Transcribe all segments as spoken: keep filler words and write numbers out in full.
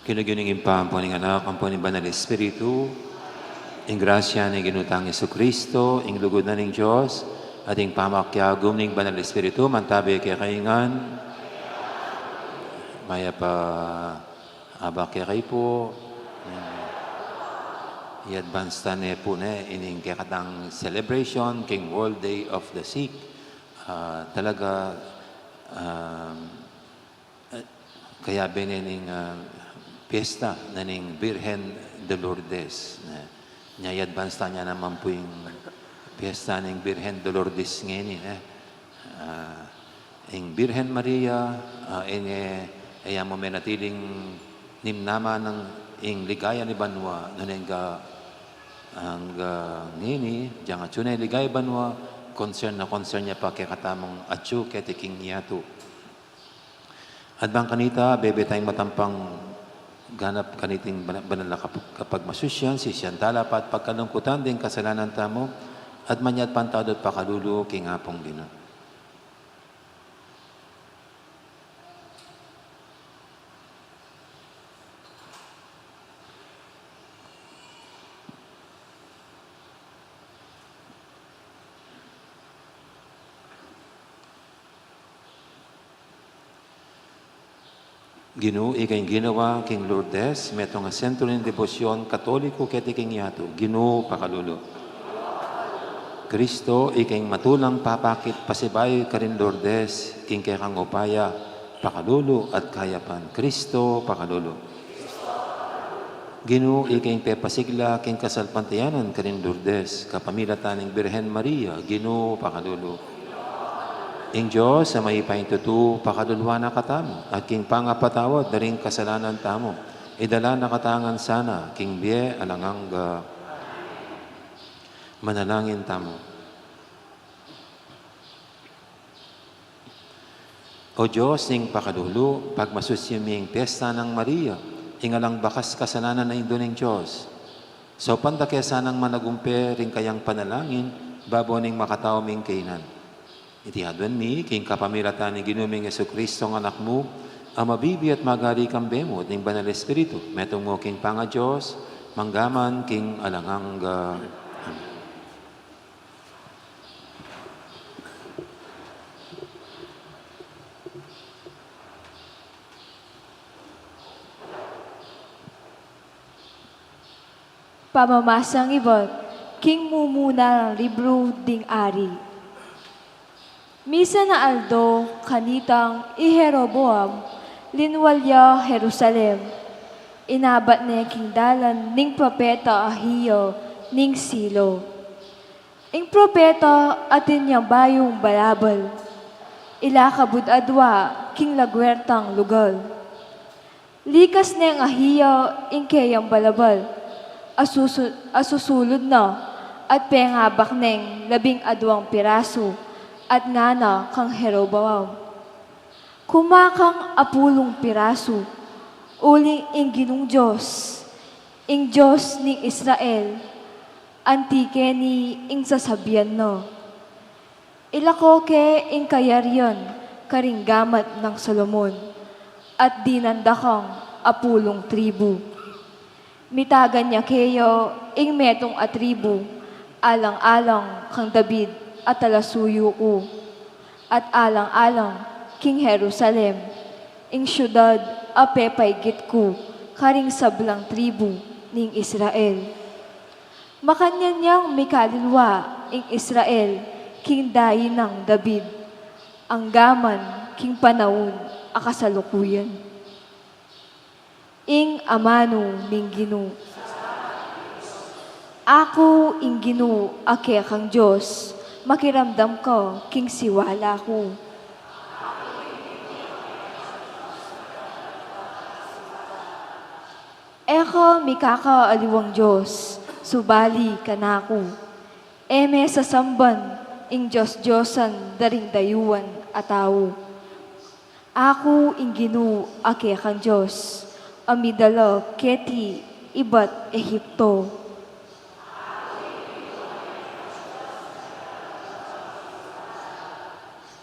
King lagyu ning Ibpa, ampo ning Anak, ampo ning Banal Espiritu. Ing grasya ning Ginu tang Jesucristo, ing lugud na ning Dios, at ing pamakiagum ning Banal Espiritu, mantabi kekayu ngan. Mayap a abak kekayu pu. I-advance ta ne pu ne ining kekatang celebration king World Day of the Sick. Ah, talaga, um, eh, kayabe ne ning, ah, piyesta na ning Birhen de Lourdes, ne. Nya i-advance ta ne naman pu ing piyesta ning Birhen de Lourdes ngeni, ne. Ah, ing Birhen Maria, ah, ine, e ya mu menatiling nimnaman ing ligaya ning banua, nune angga, angga ngeni, deng atyu ne ing ligaya ning banua, concern na concern ya pa kekatamung atyu keti king yatu. At bang kanita, bebe tayung matampang ganap kaniting bana-, banal a kap-, kapagmasusyan, sisian tala pa at pagkalungkutan ding kasalanan tamu, at manyawad pantawad at pakalulu king Apung Ginu. Ginu, ika ing ginawa king Lourdes metung a sentro ning debosyon Katoliku keti king yatu. Ginu, pakalulu. Kristo, ika ing matulang papakit pasibayu karin Lourdes king kekang upaya, pakalulu at kayapan. Kristo, pakalulu. Ginu, ika ing pepasigla king kasalpantayanan karin Lourdes kapamilatan ning Birhen Maria. Ginu, pakalulu. Ing Dios a mayupayang tutu pakaluluan na katamu, at king pangapatawad da ring kasalanan tamu, idala na katamu ngan sana king bie alang angga. Manalangin tamu. O Dios ning pakalulu, pagmasusyan mi ing piyesta nang Maria, ing alang bakas kasalanan a Indu ning Dios. Saupan da ke sanang managumpe ring kayang panalangin, babo ning makatau ming kainan. Iti aduan mi, king kapamilatan ning Ginu ming Jesucristo a Anak mu, a mabibie at magari kambe mu at ning Banal Espiritu, metung mu king pangaDios, mangga man king alang angga. Amen. Pamamasang ibat king mumunang libru ding Ari. Misan a aldo kanitang i Jeroboam linwal ya Jerusalem. Inabat ne king dalan ning propeta Ahia ning Silo. Ing propeta atin yang bayung balabal, ila kabud adua king laguertang lugal. Likas neng Ahia ing keyang balabal, asusu-, asusulud na at pengabak neng labing aduang pirasu at ngana kang Jeroboam, "Kuma kang apulung pirasu, uling ing Ginung Dios, ing Dios ning Israel, anti keni ing sasabian na. Ilako ke ing kayarian karing gamat nang Solomon, at dinan da kang apulung tribu. Mitagan ya keya ing metung a tribu, alang-alang kang David a talasuyu ku, at alang-alang king Jerusalem, ing siudad a pepaigit ku karing sablang tribu ning Israel. Makanyan yang mikalilwa ing Israel king dain nang David, anggaman king panaun a kasalukuyan." Ing amanu ning Ginu. Aku ing Ginu a kekang Dios, makiramdam ka king siwala ku. E ka mikakaaliwang dios, subali kanaku. E me sasamban ing dios-diosan da ring dayuan a tau. Aku ing Ginu a kekang Dios, a midala keti ibat Egipto.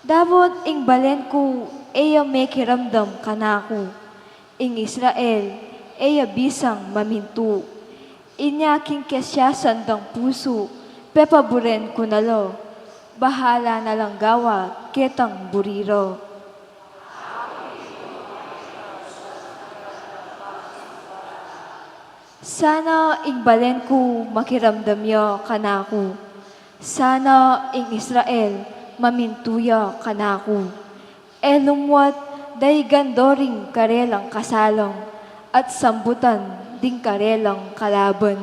Dapot ing balen ku e ya mekiramdam kanaku, ing Israel e ya bisang mamintu. Inya king kesiasan dang pusu, pepaburen ku na lo. Bahala na lang gawa ketang buri ro. Sana ing balen ku makiramdam ya kanaku. Sana ing Israel mamintu ya kanaku. E lumuat daigan do ring karelang kasalang at sambutan ding karelang kalaban.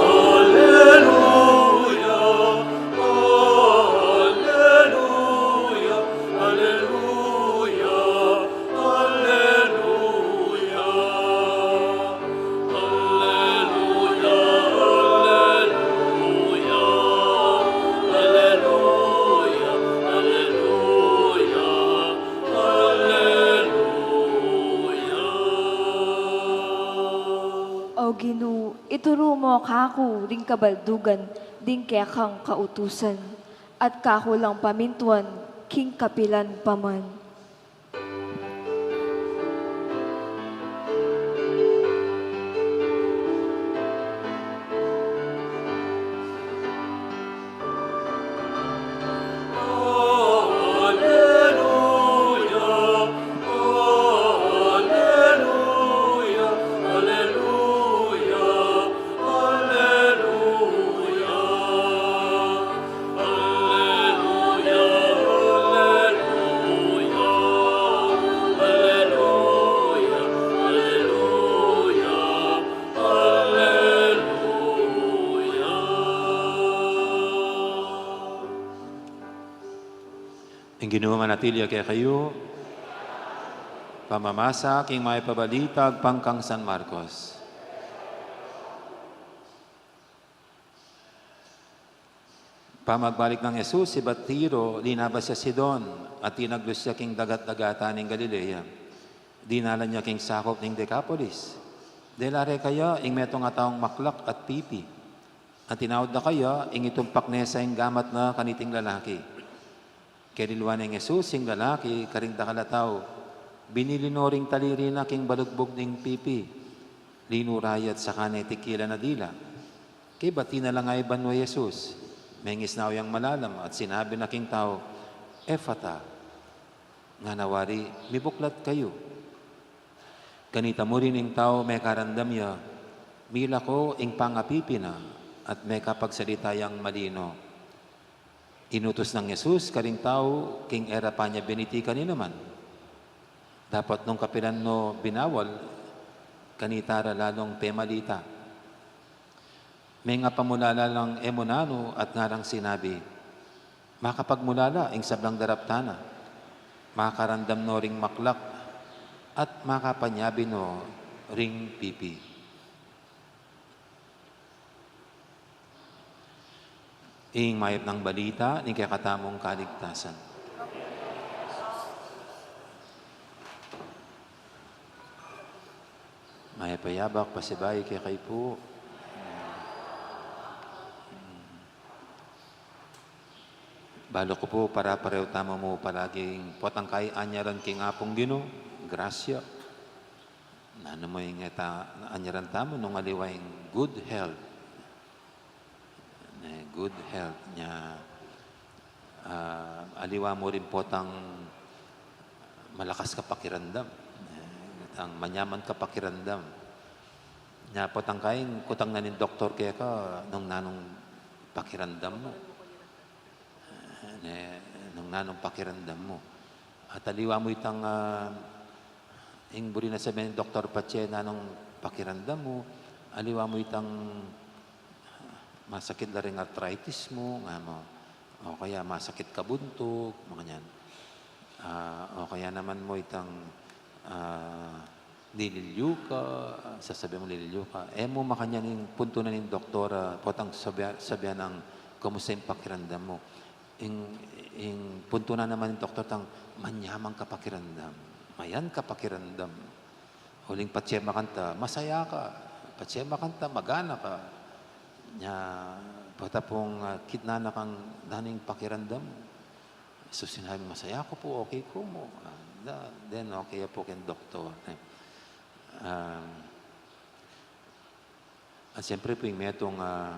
Aleluya, aleluya, aleluya, aleluya, aleluya, aleluya. O Ginu, ituru mo kaku ring kabaldugan ding kekang kautusan, at kaku lang pamintuan king kapilan pa man. Aleluya, aleluya, aleluya, aleluya, aleluya. Ing Ginu manatili ya kekayu. Pamamasa king Mayap a Balita agpang kang San Marcos. Pamagbalik nang Jesus ibat Tiro, linabas ya Sidon, at tinaglus ya king dagat-dagatan ning Galilea. Dinalan ya king sakup ning Decapolis. Dela re kaya ing metung a taung maklak at pipi. At tinawad na kaya ing itumpak ne sa ing gamat na kaniting lalaki. Keliluan neng Jesus ing lalaki karing dakal a tau, binili no ring taliri na king balugbug ning pipi, linura ya at saka ne tikilan a dila. Kaybat tinalang a i banua i Jesus, mengisnaw yang malalam at sinabi na king tau, "Efata," ngana wari, "Mibuklat kayu." Kanita mu rin ing tau mekarandam ya, milako ing pangapipi na at mekapagsalita yang malino. Inutus nang Jesus karing tau king e ra pa nya binitikan i naman. Dapot nung kapilan no binawal, kanita ra lalung pemalita. Mengapamulala lang e mu nanu at ngarang sinabi, "Makapagmulala ing sablang daraptan na. Makarandam no ring maklak at makapanyabi no ring pipi." Ing mayap nang balita ning kekatamung kaligtasan. Mayap a yabak, pasibayu kekayu pu. Balu ku pu, para pareho tamu mu palaging potang kai anyaran king Apung Ginu, grasya. Nanu mu ing eta anyaran tamu nung aliwa ing good health. Ne, good health nya, ah, aliwa mu rin potang malakas ka pakiramdam. Ne, tang manyaman ka pakiramdam. Nya potang kai kutang na ning doktor keka nung nanung pakiramdam mu. Ne, nung nanung pakiramdam mu. At aliwa mu itang, ah, ing buri na sabian ning doktor patse nanung pakiramdam mu, aliwa mu itang masakit la ring arthritis mu, nga mu. O kaya masakit ka buntug, makanyan. Ah, o kaya naman mu itang, ah, lililyu ka, sasabian mu lililyu ka. E mu makanyan ing puntunan ning doktor, ah, potang sabia-, sabian nang kumusta ing pakiramdam mu. Ing, ing puntunan naman ning doktor tang manyaman ka pakiramdam. Mayan ka pakiramdam. Uling patse makanta, masaya ka. Patse makanta, magana ka. Nya, pota pung, ah, kitnan na kang nanu ing pakiramdam. So, sinabi, "Masaya ku pu, okay ku mu." Ah, da-, then, okay ya pu keng doktor. Eh. Um, At siyempre pu, ing metung, ah,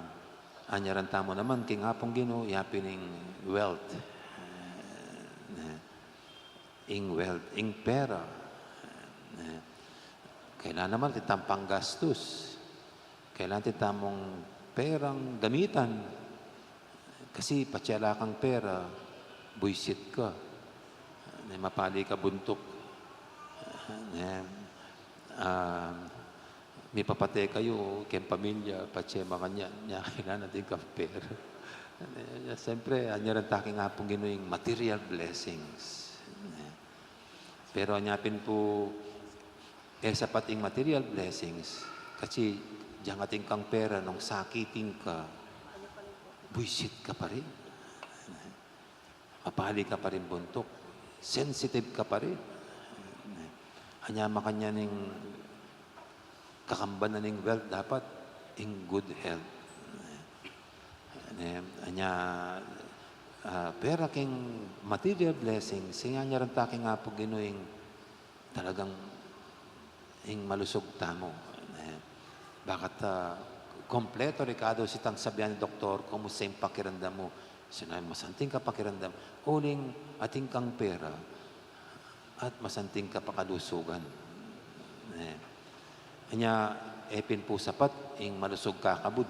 anyaran tamu naman king Apung Ginu, yapin ing wealth. Eh, ing wealth, ing pera. Eh, kailangan naman atin tamung panggastus. Kailangan atin tamung perang gamitan. Kasi patse ala kang pera, buisit ka. Ne, mapali ka buntuk. Ne, ah, mipapate kayu keng pamilya, patse makanyan, nya kailangan atin kang pera. Ne, siyempre, anyaran ta king Apung Ginu ing material blessings. Ne. Pero anya pin pu, e sapat ing material blessings, kasi dyang atin kang pera, nung sakitin ka, buisit ka pa rin. Mapali ka pa rin buntuk. Sensitive ka pa rin. Anya makanyan ing kakamban na ning wealth, dapat ing good health. Ne, anya, ah, pera king material blessings, ing anyaran ta king Apung Ginu ing talagang ing malusug tamu. Ne, bakat, ah, kompleto, rekadu, sitang sabian ning doktor, kumusta ing pakiramdam mu? Sinabi, masanting ka pakiramdam. Uling atin kang pera, at masanting ka pakalusugan. Ne. Anya, e pin pu sapat ing malusug ka kabud.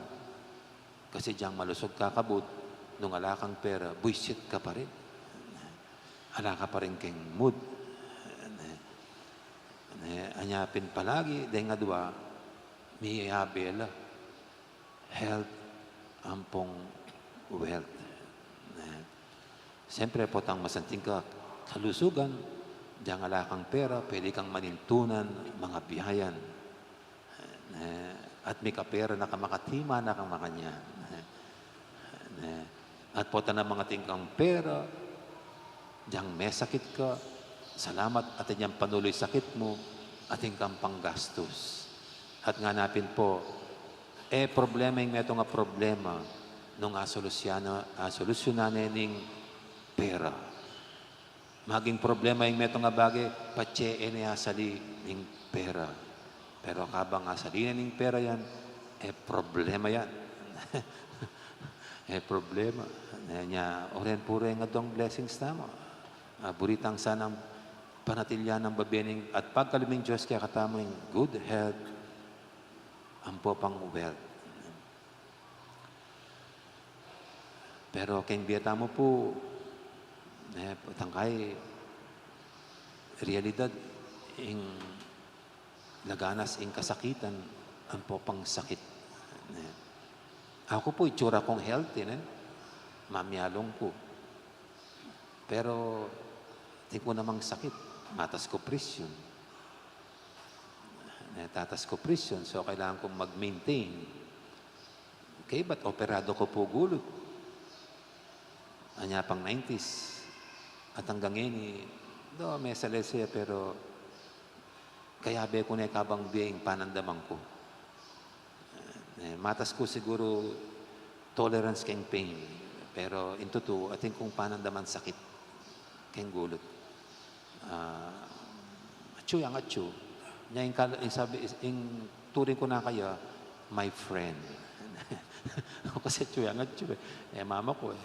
Kasi dyang malusug ka kabud, nung ala kang pera, buisit ka pa rin. Ala ka pa rin keng mood. Ne. Ne, anya pin palagi, deng adwa, miyabe la. Health ampong wealth. Ne. Siyempre, potang masanting ka kalusugan, dyang ala kang pera, pwede kang manintunan, mangabiayan. Ne, at mikapera na ka, makatima na kang makanyan. Ne, at pota namang atin kang pera, dyang mesakit ka, salamat, atin yang panuluy sakit mu, atin kang panggastus. At ngana pin pu, e problema ing metung a problema, nung asolusyonan, asolusyonan ne ning pera. Maging problema ing metung a bage, patse e ne asali ning pera. Pero kabang asali ne ning pera yan, e problema yan. E problema. Nya, oren pu reng adwang blessings tamu. Ah, buri tang sanang panatilian nang babie ning at pagkalub ning Dios kekatamu ing good health, ampo pang wealth. Pero keng bie tamu pu, e, tangkay, realidad, ing laganas ing kasakitan, ampo pang sakit. E, aku pu, itsura kung healthy, ne? Mamialung ku. Pero atin ku namang sakit, matas ku presyon. E, tatas ku presyon, so kailangan kung mag-maintain. Kaybat operado ku pu gulut. Anya pang nineties. At anggang ngeni, do, mesalese, pero kayabe ku ne kabang bie ing panandaman ku. E, matas ku siguru tolerance keng pain, pero ing tutu, atin kung panandaman sakit keng gulut. Ah, atsu yang atsu. Nya ing kal-, ing sabi, ing turing ku na kaya, my friend. Kasi atsu yang atsu, e. E, mama ku, e.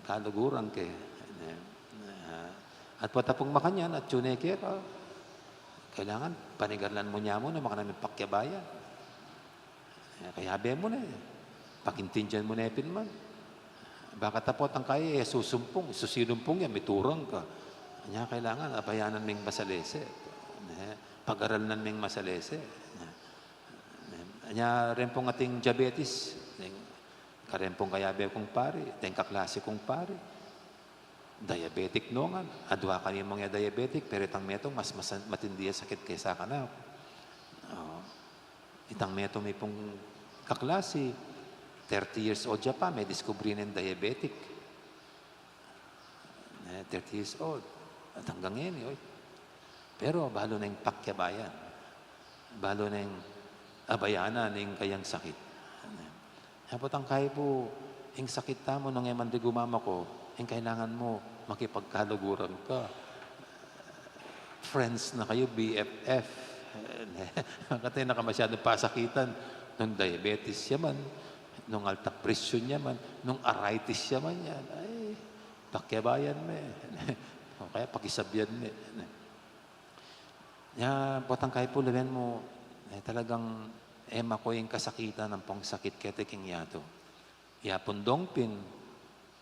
Kaluguran ke. E, ah, at pota pung makanyan, atsu ne keka. Kailangan panigalan mu ne mu, makanyan ing pakyabayan. E, kayabe mu ne, pakintindian mu ne pin man. Baka tapot ang kaya, e, susumpung, susinumpung ya, miturang ka. Nya kailangan abayanan meng masalese. E, pag-aralan meng masalese. E, nya reng pung ating diabetes, deng, kareng pung kayabe kung pari, deng kaklase kung pari. Diabetic no ngan. Adua kami mang ya diabetic, pero itang metung mas, mas matindi ya sakit kesa kanaku. O, itang metung mi pung kaklase, thirty years old ya pa, me diskubri neng diabetic. E, thirty years old. At anggang ngeni, oy. Pero balu neng pakiabayan. Balu neng abayanan ing kayang sakit. Kaya potang kayi pu, ing sakit tamu, nung e man digu mamako, ing kailangan mu, makipagkaluguran ka. Friends na kayu, B F F. Kate na ka masyadung pasakitan. Nung diabetes ya man, nung alta presyon ya man, nung arthritis ya man yan. Ay, pakiabayan me. O kaya pakisabyan me. Ya, potang kayi pu lawen mu, e, talagang e mako ing kasakitan ampong sakit keti king yatu. Ya pung dongping,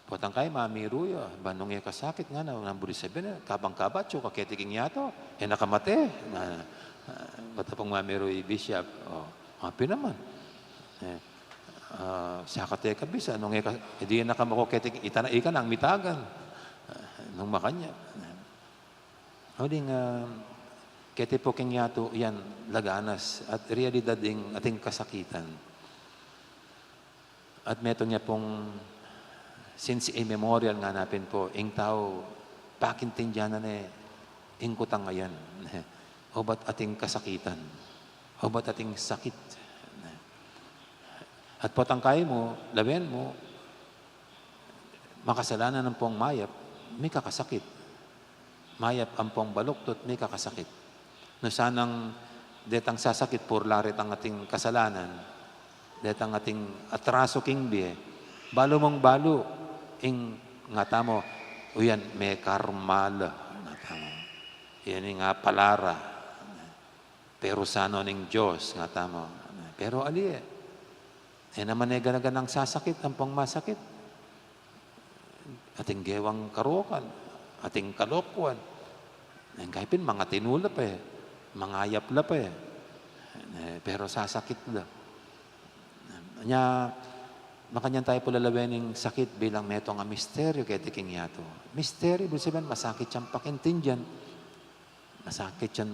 potang kayi mamiru ya, ba nung e ka sakit ngana, nanu buri sabyan, e, kabang kabatsu ka keti king yatu, e na ka mate. Na, a, bata pung mamiru i bishop, o, apin naman. E, a, sakate ka bisa, nung e ka, e di na ka mako keti, ita na, ika nang mitagan. A, nung makanyan. O ding, a, keti pu king yatu, yan, laganas, at realidad ding ating kasakitan. At metung ya pung, since immemorial ngana pin pu, ing tau, pakintindian na ne, ing kutang ayan, obat ating kasakitan, obat ating sakit. At potang kayi mu, lawen mu, makasalanan ampong mayap, mikakasakit. Mayap ampong baluktot, mikakasakit. Nu sanang detang sasakit, purla retang ating kasalanan, detang ating atraso king bie, balu mung balu, ing ngatamu, uyan, mekarma la, ngatamu. Yan ing apalara. Pero sanu ning Dios, ngatamu. Pero ali, e. E naman e gana-ganang sasakit ampong masakit. Ating gewang karokan, ating kalokuan. Ing kayi pin, mangatinu la pa, e. Mangayap la pa, e. E, pero sasakit la. Nya, makanyan tayu pu lalawen ing sakit bilang metung a misteryu keti king yatu. Misteryu, ibig sabihin, masakit yang pakintindian. Masakit yang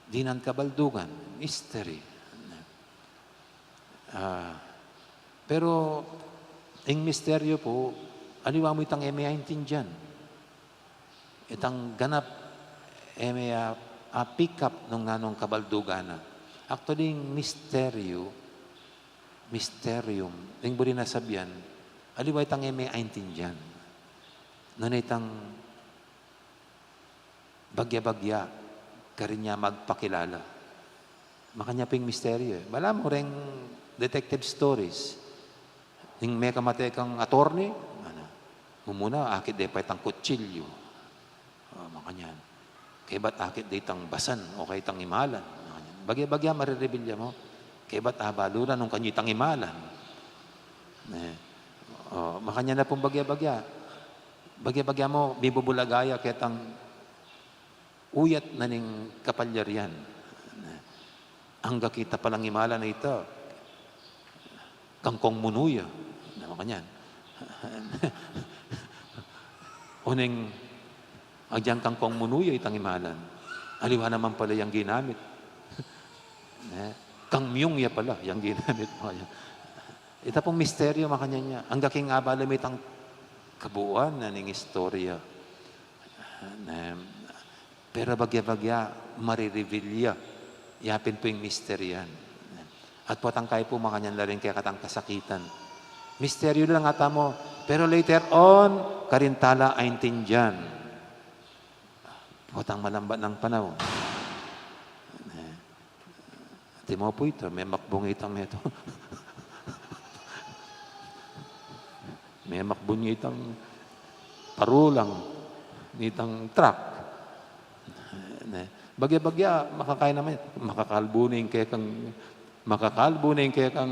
dinan kabaldugan, mystery. A, pero ing misteryu pu, aliwa mu itang e me aintindian. Itang ganap e me a, a-pick up nung nanung kabaldugan na. Actually, ing misteryu, mysterium, ing buri na sabyan, aliwa itang e me aintindian. Nune itang bagya-bagya, karin ya magpakilala. Makanyan pin ing misteryu, e. Balamu reng detective stories. Ning mekamate kang attorney, ngana, mumuna, akit de pa itang kutsilyu. O, makanyan. Kaybat akit de itang basan, o kaya itang imalan. Makanyan. Bagya-bagya, marireveal ya mu. Kaybat abalu ra nung kanyan itang imalan. E. O, makanyan na pung bagya-bagya. Bagya-bagya mu, bibubulaga ya ketang uyat na ning kapalyarian. Angga kita palang imalan a ita, kangkong munu ya. Na, makanyan. Oneng, agyang kangkong munu ya itang imalan. Aliwa naman pala yang ginamit. Ne? Kangmyung ya pala yang ginamit, makanyan. Ita pung misteryu, makanyan ya. Angga king abalu mu itang kabuuan na ning istorya. Ne? Pero bagya-bagya, marireveal ya. Ya pin pu ing misteryu yan. At potang kayi pu makanyan la rin kekatang kasakitan. Misteryu la ngatamu, pero later on, karin tala aintindian. Potang malambat nang panaun. Antimo pu ita, memakbung itang meto. Memakbung itang parulang, itang truck. Ne. Bagya-bagya, makakaya naman, makakalbu ne ing kekang, makakalbu ne ing kekang,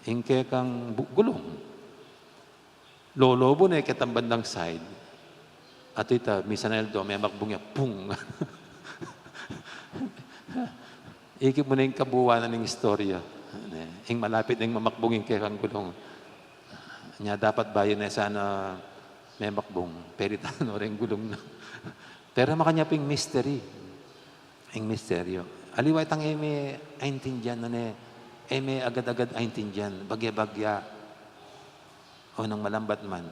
ing kekang bu-, gulung. Lolobo ne ketang bandang side. At ita, misan aldo, memakbung ya, pung! Ikit mu ne ing kabuuan na ning istorya. Ne, ing malapit neng mamakbung ing kekang gulung. Nya dapat bayu ne sana memakbung. Pelitan no reng gulung na. Pero makanyan pin ing mystery. Ing misteryu. Aliwa itang e me aintindian, nune, e me agad-agad aintindian, bagya-bagya. O nung malambat man,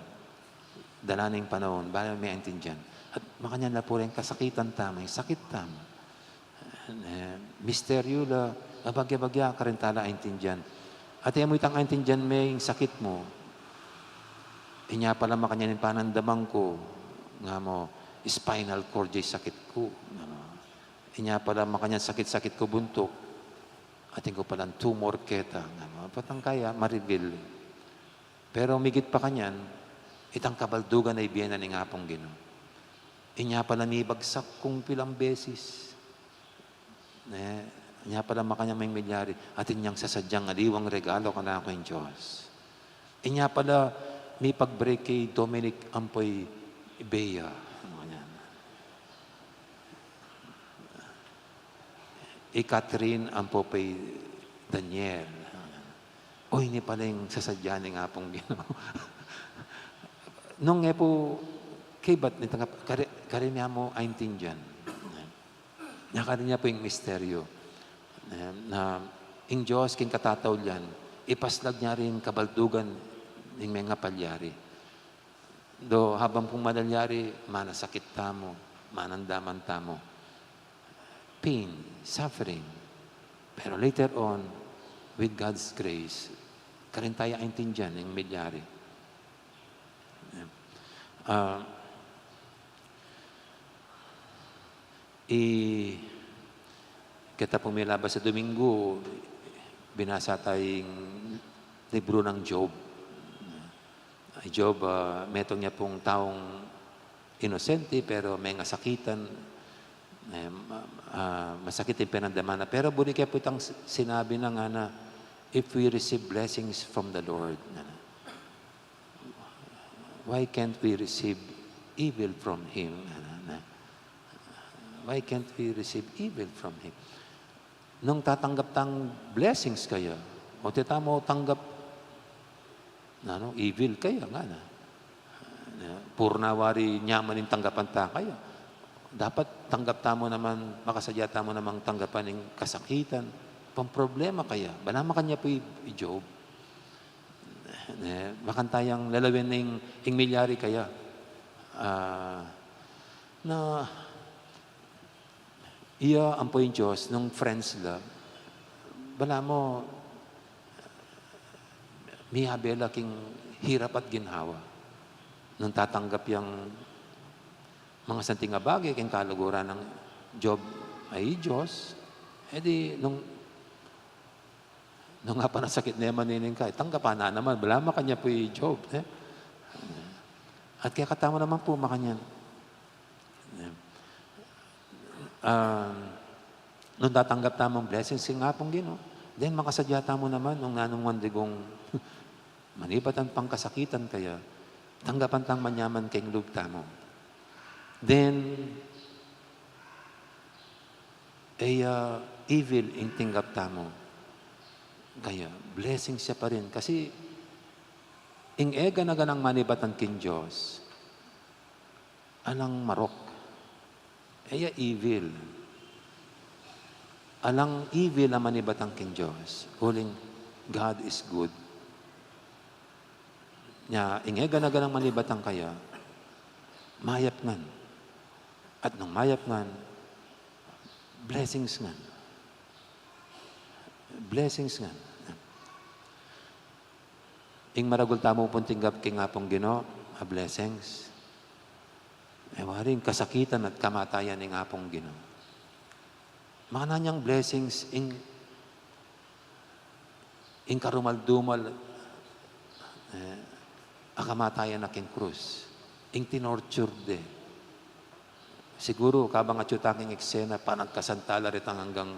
dalan ing panaun, bayu me aintindian. At makanyan la pu ring kasakitan tamu, ing sakit tamu. Eh, misteryu la, abagya-bagya, karin tala aintindian. At e mu itang aintindian me ing sakit mu. Inya pala makanyan ing panandaman ku, nga mu, spinal cord ya ing sakit ku. Nga mu, inya pala makanyan sakit-sakit ku buntuk. Atin ku palang tumor keta. Nga mu, patang kaya, ma-reveal. Pero migit pa kanyan, itang kabaldugan a ibie na ning Apung Ginu. Inya pala mibagsak kung pilang beses. Ne, inya pala makanyan meng milyari, atin yang sasadyang aliwang regalo kanaku ing Dios. Inya pala mipag-break kay Dominic ampo i Bea. Makanyan. I Catherine ampo pay Daniel. Uy, ini pala ing sasadya ning Apung Ginu. Nung e pu, kaybat nitang kap-, kari, kari niya mu aintindian. Nakari niya pu ing misteryu. Na, na, ing Dios, king katataulian, ipaslag niya ring kabaldugan ning mengapalyari. Do, habang pung malalyari, manasakit tamu, manandaman tamu. Pain, suffering. Pero later on, with God's grace, karin taya aintindian ing milyari. Ah, i, keta pung milabas a Domingo, binasa tayang libru nang Job. I Job, ah, metung ya pung taung inosente, pero mengasakitan, eh, ma-, ah, masakit ing penandaman na. Pero buri ke pu itang s-, sinabi na ngana, "If we receive blessings from the Lord," ngana, "why can't we receive evil from Him?" Ngana, na, "Why can't we receive evil from Him?" Nung tatanggap tang blessings kaya, o tita mu tanggap, nanu, evil kaya, ngana. Purna wari nyaman ing tanggapan ta kaya. Dapat tanggap tamu naman, makasadya tamu namang tanggapan ing kasakitan, pamproblema kaya. Bana makanyan pu i, i Job. Ne, makanyan tayang lalawen ing, ing milyari kaya. Ah, na, iya ampo ing Dios, nung friends la, balamu, miyabe la king hirap at ginhawa. Nung tatanggap yang mangasanting a bage king kaluguran nang Job a i Dios, e di nung Nung apanasakit ne man ining kaya, tanggapan na naman, balamu makanyan pu i Job, eh. At kekatamu naman pu, makanyan. Ah, nung tatanggap tamung blessings king Apung Ginu, then makasadya tamu naman nung nanung mandigung manibatan pang kasakitan kaya, tanggapan tang manyaman king lub tamu. Then, e ya evil ing tinggap tamu. Kaya, blessings ya pa rin. Kasi, ing e gana-ganang manibatan king Dios, alang marok. E ya evil. Alang evil a manibatan king Dios. Uling God is good. Nya, ing e gana-ganang manibatan kaya, mayap ngan. At nung mayap ngan, blessings ngan. Blessings ngan. Ing maragul tamu pung tinggap king Apung Ginu, a blessings. E wari ing kasakitan at kamatayan ning Apung Ginu. Makanyan yang blessings, ing, ing karumal-dumal, eh, a kamatayan na king krus. Ing tinorture de. Siguru, kabang atyu ta king eksena, panagkasantal la retang anggang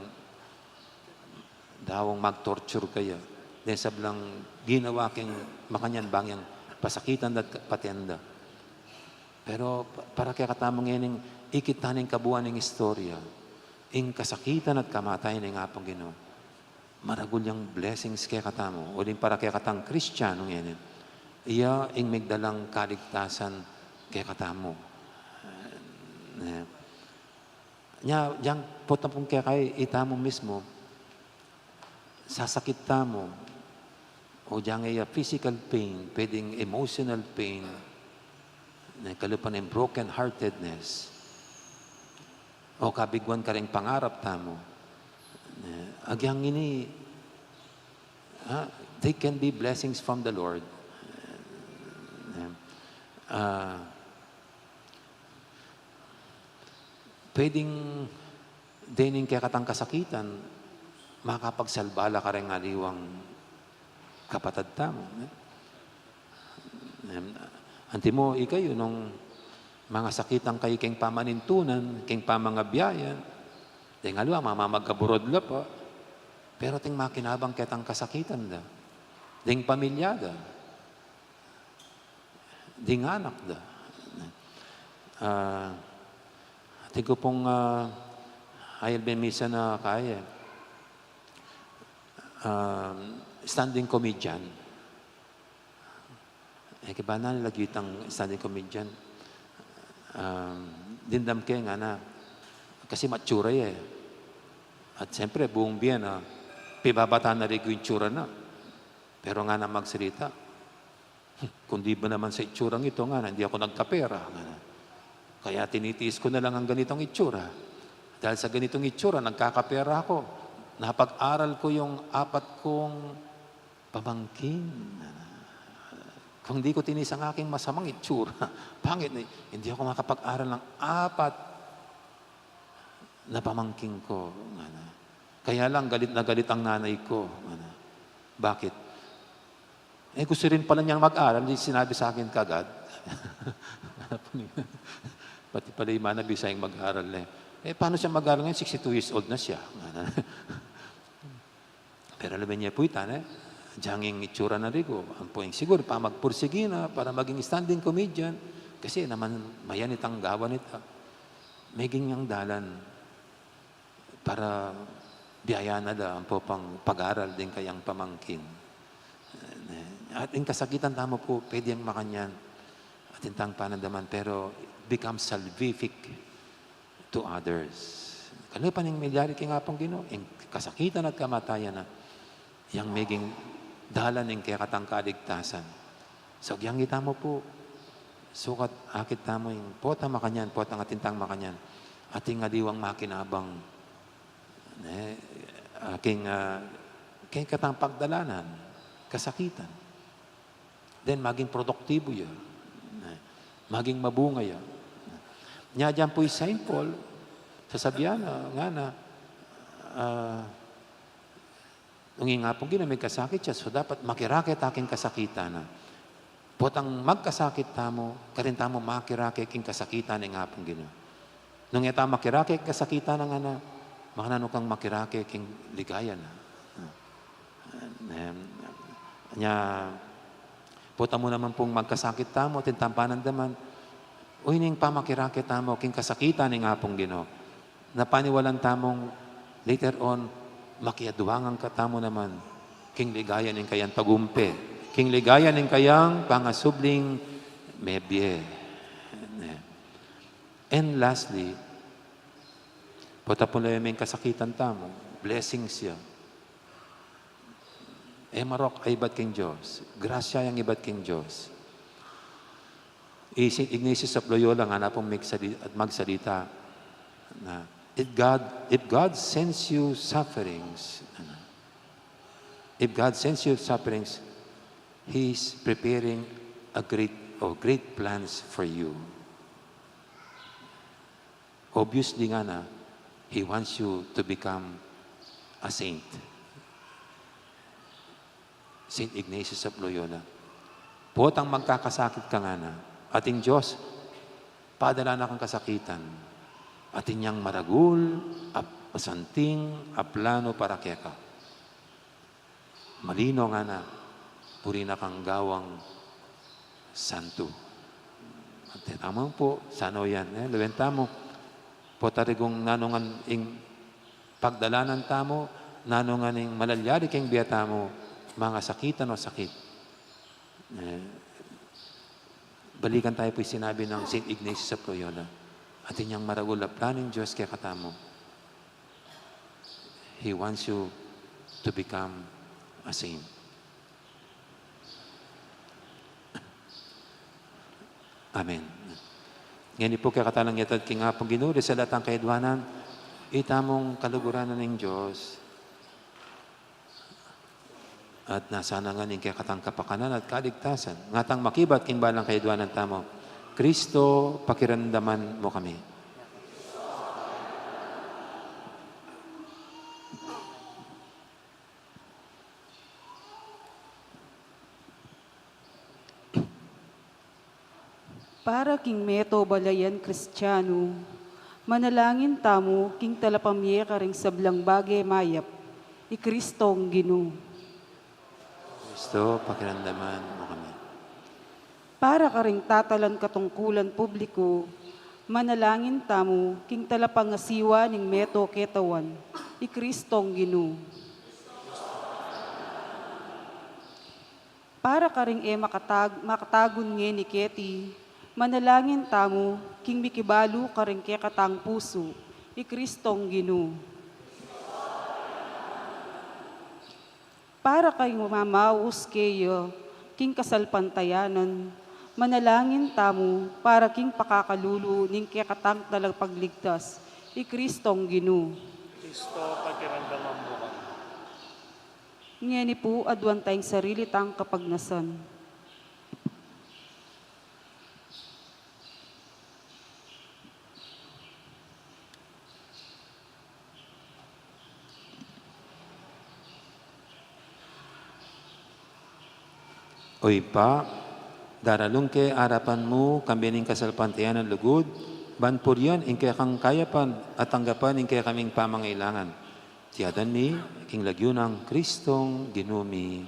daung magtorture kaya. Deng sablang ginawa king makanyan bang yang pasakitan da at patean da. Pero pa-, para kekatamu ngening ikit ta ning kabuan ning istorya, ing kasakitan at kamatayan ning Apung Ginu, maragul yang blessings kekatamu, uling para kekatang Kristiyanu ngeni, iya ing migdalang kaligtasan kekatamu. Eh, nya, yang potang pung kekay, itamu mismu, sasakit tamu, o diyang iya physical pain, pwedeng emotional pain, Ne, kalupa na ing broken-heartedness. O kabiguan kareng pangarap tamu. Ne, agyang ini, ah, they can be blessings from the Lord. Ne, ah, pwedeng dening kekatang kasakitan, makapagsalba la kareng aliwang kapatad tamu, ne? Em, antimo ikayu nung mangasakitan kayu keng pamanintunan, keng pamangabiayan, deng aliwa, mamamagkaburod la pa, pero ating makinabang ketang kasakitan da, deng pamilya da, ding anak da. Ah, atin ku pung, ah, ayal ben misa na kaya, ah, standing comedian. E, kibana lagyu itang standing comedian. Ah, dimdam ke ngana, kasi matsura ya e. At siyempre, buung bie na, pibabata na rigu ing tsura na. Pero ngana magsalita, "Kung di ba naman sa itsurang ito," ngana, "hindi ako nagkapera," ngana. "Kaya tinitiis ko na lang ang ganitong itsura. Dahil sa ganitong itsura, nagkakapera ako. Napag-aral ko yung apat kong pamangkin," ngana. "Kung di ko tiniis ang aking masamang itsura, pangit na, hindi ako makapag-aral ng apat na pamangkin ko," ngana. "Kaya lang, galit na galit ang nanay ko," ngana. "Bakit?" "Eh, gusto rin pala niyang mag-aral, di sinabi sa akin kagad." Pati pala yung mana bisa yung mag-aral na eh. "Eh, paano siya mag-aral ngayon? Sixty-two years old na siya," ngana. Pero alam niya po ita, ne? Diyang itsura na rigu. Ampo ing siguro, pamagpursigi na para maging standing comedian. Kasi naman, mayan itang gawan ita. Meging yang dalan para biayan na da ampo pang pag-aral ding kayang pamangkin. Eh, at ing kasakitan tamu po, pwede yang makanyan. At ing tang panandaman, pero it becomes salvific to others. Kalupa ning milyari king Apung Ginu, ing kasakitan at kamatayan na, yang meging dalan ning kekatang kaligtasan. So, agyang ita mu pu, sukat akit tamu ing potang makanyan, potang atin tang makanyan, atin aliwang makinabang, ne, aking, ah, kekatang pagdalanan, kasakitan. Then, maging produktibo ya. Maging mabunga ya. Nya, dyan pu i Saint Paul, sasabian na, ngana, ah, nung ing Apung Ginu migkasakit ya, so dapat makirakit aking kasakitan na. Potang magkasakit tamu, karin tamu makirakit king kasakitan ning Apung Ginu. Nung e ta makirake king kasakitan na ngana, makananu kang makirake king ligaya na? Em, nya, pota mu naman pung magkasakit tamu, atin tang panandaman, uy, ning pamakirake tamu king kasakitan ning Apung Ginu, na paniwalan tamung later on, makiadwangan ka tamu naman king ligaya ning kayang tagumpe, king ligaya ning kayang pangasubling mebie. Em. And lastly, pota pu la ing kasakitan tamu, blessings ya. E marok a ibat king Dios, grasya yang ibat king Dios. I Saint Ignatius of Loyola ngana pung migsali-, at magsalita na, if God, if God sends you sufferings, ano, if God sends you sufferings, He is preparing a great, or great plans for you. Obviously ngana, He wants you to become a saint. Saint Ignatius of Loyola. Potang magkakasakit ka ngana, ating Dios, padala na kang kasakitan, atin yang maragul a masanting a plano para keka. Malino ngana, buri na kang gawang santo. At tamu pu, sana yan, e, lawen tamu. Pota rigung nanu ngan ing pagdalanan tamu, nanu ngan ing malalyari king bie tamu, mangasakitan o sakit. E, balikan tamu pu ing sinabi nang Saint Ignatius of Loyola, atin yang maragul a plano ning Dios kekatamu. He wants you to become a saint. Amen. Ngeni pu kekatamu lang itad king Apung Ginu, ding salatang kayadwanan, itamung kaluguran na ning Dios. At nasana ngan ing kekatang kapakanan at kaligtasan. Ngatang makibat king balang kayadwanan tamu, Kristo, pakiramdaman mu kami. Para king meto balayan Kristiano, manalangin tamu king talapamye karing sablang bage mayap, i Kristong Ginu. Kristo, pakiramdaman mu kami. Para karing tatalan katungkulan publiku, manalangin tamu king talapangasiwa ning meto ketawan, i Kristong Ginu. Para karing e makatag-, makatagun ngeni keti, manalangin tamu king mikibalu karing kekatang pusu, i Kristong Ginu. Para karing mamaus keya king kasalpantayanan, manalangin tamu para king pakakalulu ning kekatang talapagligtas, i Kristong Ginu. Kristo, pakiramdaman mu kami. Ngeni pu, aduan taya ing sarili tang kapagnasan. O Ibpa, daralung ke arapan mu kambe ning kasalpantayanan lugud, ban purian ing kekang kayapan at tanggapan ing kekaming pamangailangan. Iti aduan mi king lagyu nang Kristong Ginu mi.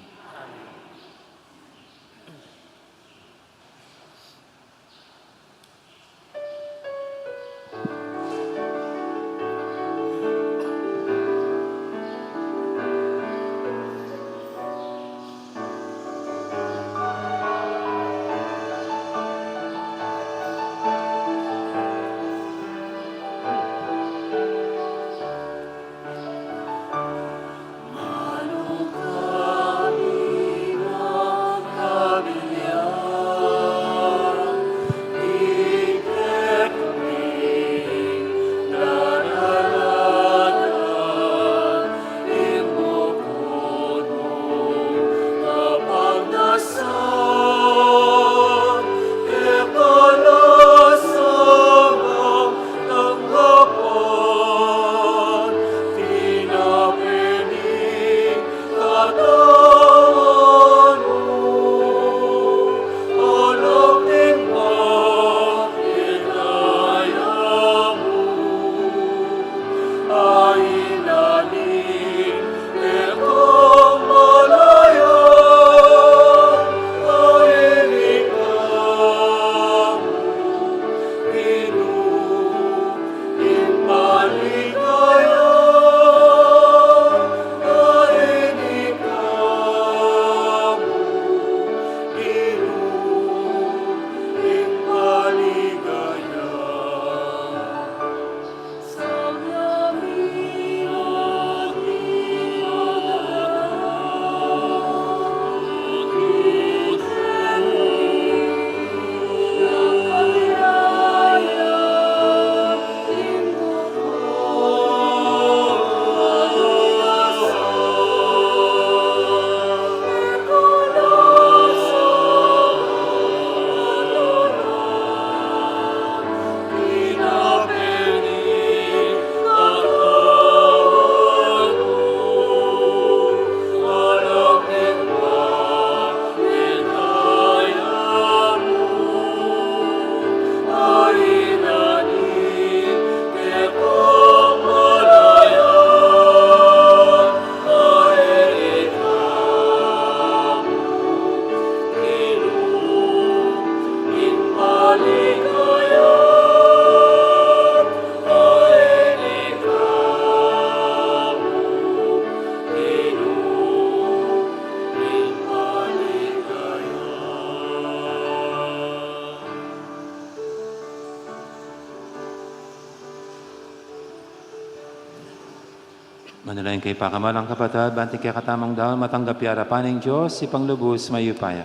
Manalangin kayu, pakamalan kung kapatad, ban ing kekatamung daun matanggap ya arapan ning Dios, Ibpang lubus mayupaya.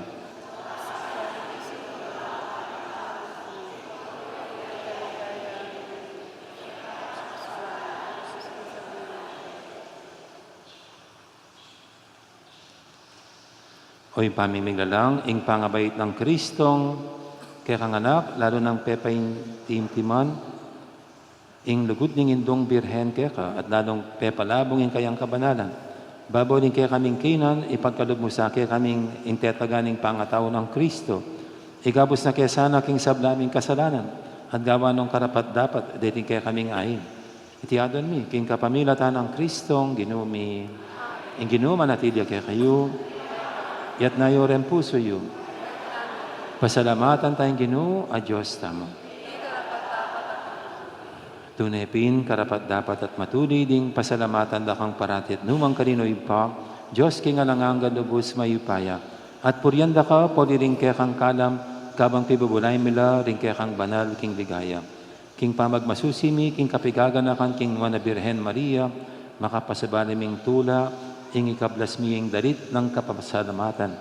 O ing pamimiglalang, ing pangabait nang Kristong kekang anak, lalu nang pepaintimtiman ing lugud ning Indung Birhen keka, at lalung pepalabung ing kayang kabanalan. Babo ning kekaming kinan, ipagkalub mu sa kekaming ing tetagan ning pangatau nang Kristo. Ikabus na ke sana king sabla ming kasalanan, at gawan nong karapat-dapat deting kekaming ain. Iti adwan mi king kapamilatan nang Kristong Ginu mi. Ing Ginu manatili ya kekayu. Iyatas yu ring pusu yu. Pasalamatan taya ing Ginu a Dios tamu. Tune pin karapat-dapat at matulid ing pasalamatan da kang parati at nu man karin, o Ibpa, Dios king alang angga, lubus mayupaya, at purian da ka poli ring kekang kalam, kabang pibubulayan mi la ring kekang banal king ligaya. King pamagmasusi mi king kapigaganakan king Nuan a Birhen Maria, makapasabali ming tula ing ikablas mi ing dalit nang kapasalamatan.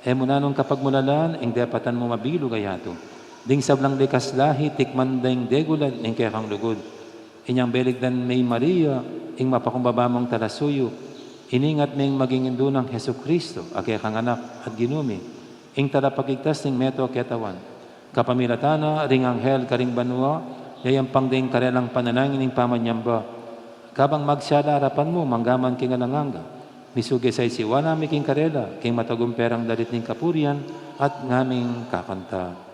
E mu na nong kapagmulalan ing depatan mu mabilug a yatu. Ding sablang likas lahi, tikman da ing degulan ning kekang lugud. Inyang beligdan me i Maria, ing mapakumbaba mung talasuyu, iningat meng maging indu nang Jesucristo, a kekang Anak at Ginu mi, ing Talapagligtas ning meto a ketawan. Kapamilatan na ring anghel karing banua, yayampang da ing karelang panalangin ning pamanyamba. Kabang magsala arapan mu, manggaman king alang angga. Misuge sa isiwa na mi king karela, king matagumpe rang dalit ning kapurian, at ngaming kakanta.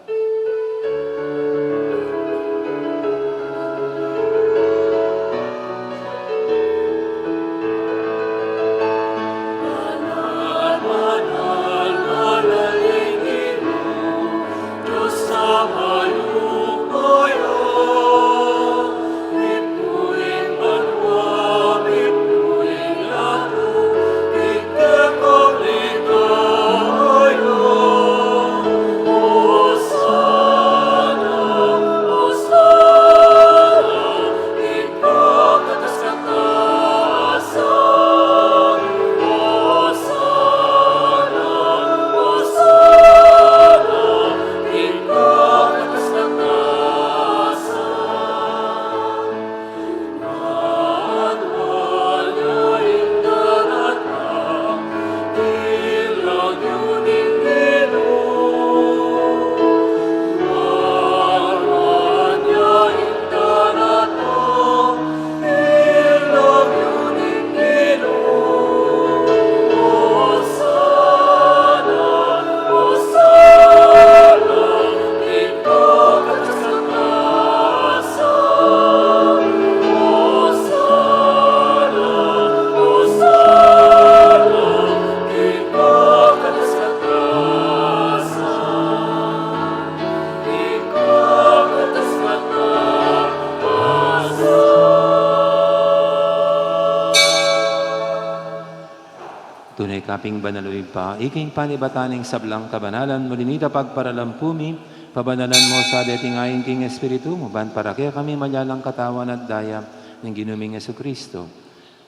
Tune ka pin banal, o Ibpa, ika ing panibatan ning sablang kabanalan, muli nita pagparalampu mi, pabanalan mu sa deting ain king Espiritu mu, ban para kekami maging katawan at daya ning Ginu ming Jesucristo.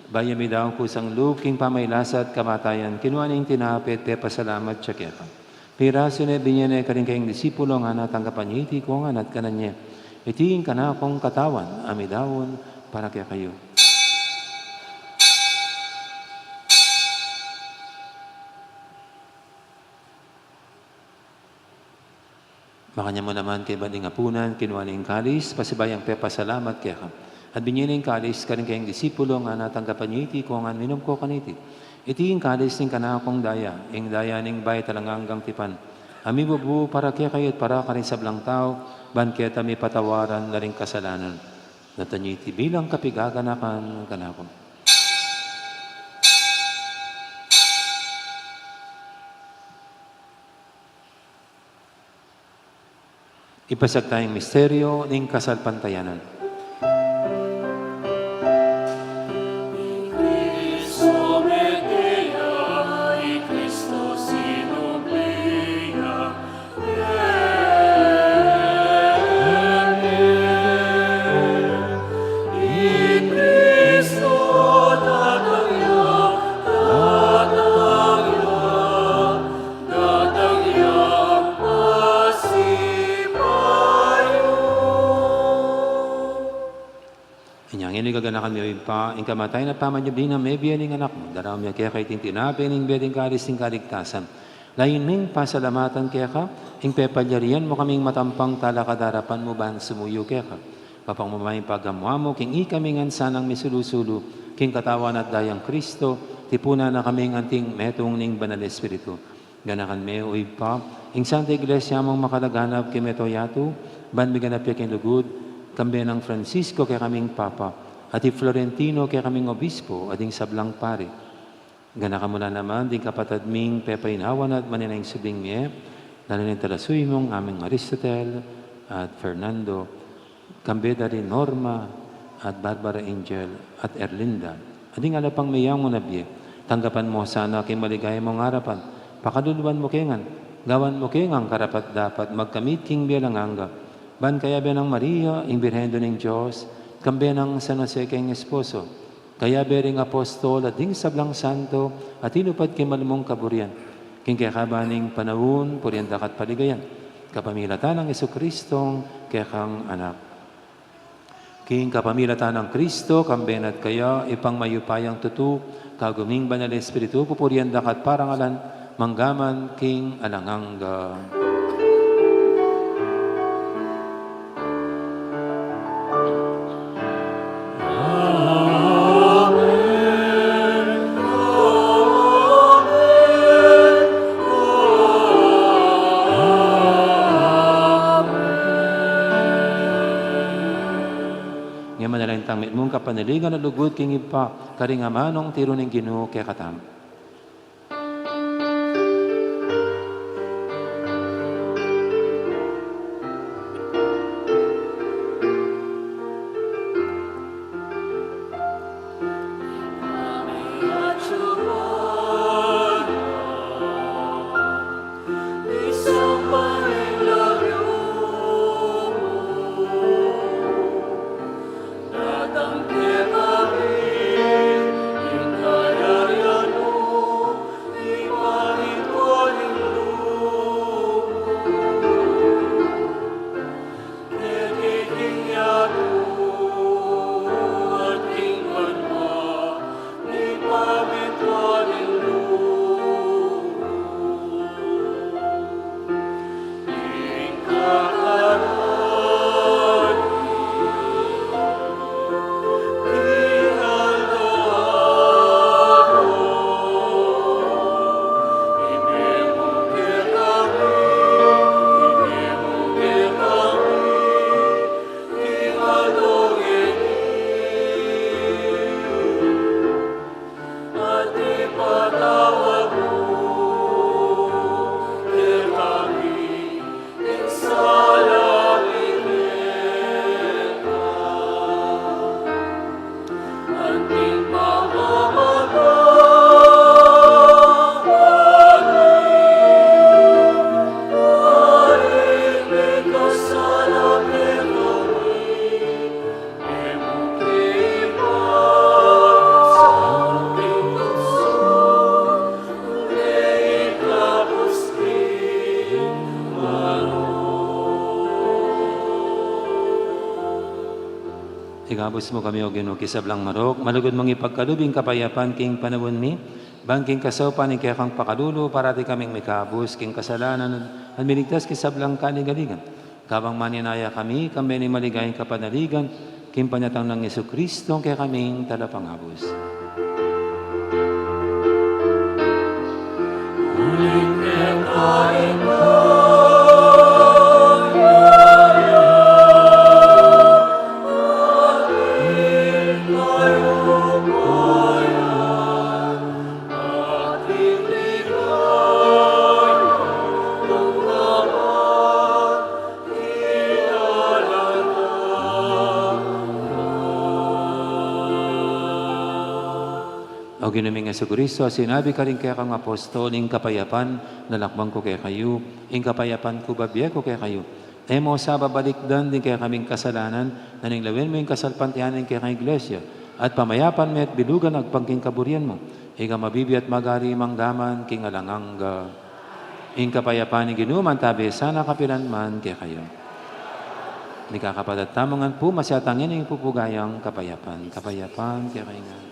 Bayu mi daun kusang lub king pamagkasakit at kamatayan, kinua ne ing tinape at pepasalamat ya keka. Pirasu ne, binie ne karing kayang disipulo, ngana, tanggapan ye iti kongan at kanan ye. Iti ing kanakung katawan a midaun para kekayu. Makanyan mu naman kaybat ning apunan, kinua ne ing kalis, pasibayu yang pepasalamat keka. At binie ne ing kalis karing kayang disipulo, ngana, tanggapan ye iti kongan, minum ko kaniti. Iti ing kalis ning kanakung daya, ing daya ning bayu at alang anggang tipan, a mibubu para kekayu at para karing sablang tau, ban keta mipatawaran la ring kasalanan. Daptan ye iti bilang kapigaganakan kanaku. Ipasiag taya ing misteryu ning kasalpantayanan. Inya ngeni gaganakan mi, o Ibpa, ing kamatayan at pamanyubli nang mebie ning Anak mu, daraun mi keka iting tinape ning bie at ing kalis ning kaligtasan. Layun ming pasalamatan keka ing pepalyarian mu kaming matampang talakad king arapan mu ban sumuyu keka. Kapamamay pagamu-amu king ikami ngan sanang misulu-sulu king katawan at dayang Kristo, tipunan na kaming anting metung ning Banal Espiritu. Ganakan me, O Ibpa, ing Santa Iglesia mung makalaganap king mabilug a yatu, ban miganap ya king lugud, kambe nang Francisco kekaming Papa, at i Florentino kekaming Obispo, at ding sablang pari. Ganakan mu la naman ding kapatad ming pepainawa na at manenaya ing subling mie, lalo na ing talasuyu mung aming Aristotel at Fernando, kambe da ring Norma at Barbara Angel at Erlinda, at ding ala pang meyangu na bie. Tanggapan mu la sana king maligaya mung arapan, pakaluluan mu ke ngan, gawan mu ke ngan karapat-dapat magkamit king bie alang angga, ban kayabe nang Maria, ing Birhen Indu ning Dios, kambe nang San Jose king esposo, kayabe ring apostol at ding sablang santo a tinupad king malmung kaburian, king kekaban ning panaun, purian da ka at paligayan, kapamilatan nang Jesucristong kekang Anak. King kapamilatan nang Kristo, kambe na at kaya, Ibpang mayupayang tutu, kagum ning Banal Espiritu, pupurian da ka at parangalan, mangga man king alang angga. Ngeni manalangin tang mitmung kapanaligan a lugud king Ibpa, karing amanung tiru ning Ginu kekatamu. Ikabus mu kami, O Ginu, king sablang marok, malugud mung ipagkalub ing kapayapan king panaun mi, ban king kasaupan ning kekang pakalulu, parati kaming mikabus king kasalanan, at miligtas king sablang kaligaligan. Kabang maninaya kami, kambe ning maligayang kapanaligan, king panyatang nang Jesucristo, kekaming Talapangabus. O Ginu ming Jesucristo, a sinabi karing kekang apostol, ing kapayapan lalakwan ku kekayu, ing kapayapan ku bibie ku kekayu. E mu sa babalikdan ding kekaming kasalanan, nune lawen mu ing kasalpantayanan ning kekang Iglesia, at pamayapan me at bilugan agpang king kaburian mu. Ika mabibie at magari mangga man king alang angga. Ing kapayapan ning Ginu manatili sana kapilan man kekayu. Mikakapatad tamu ngan pu, masyatan ing pupugayang kapayapan. Kapayapan kekayu ngan.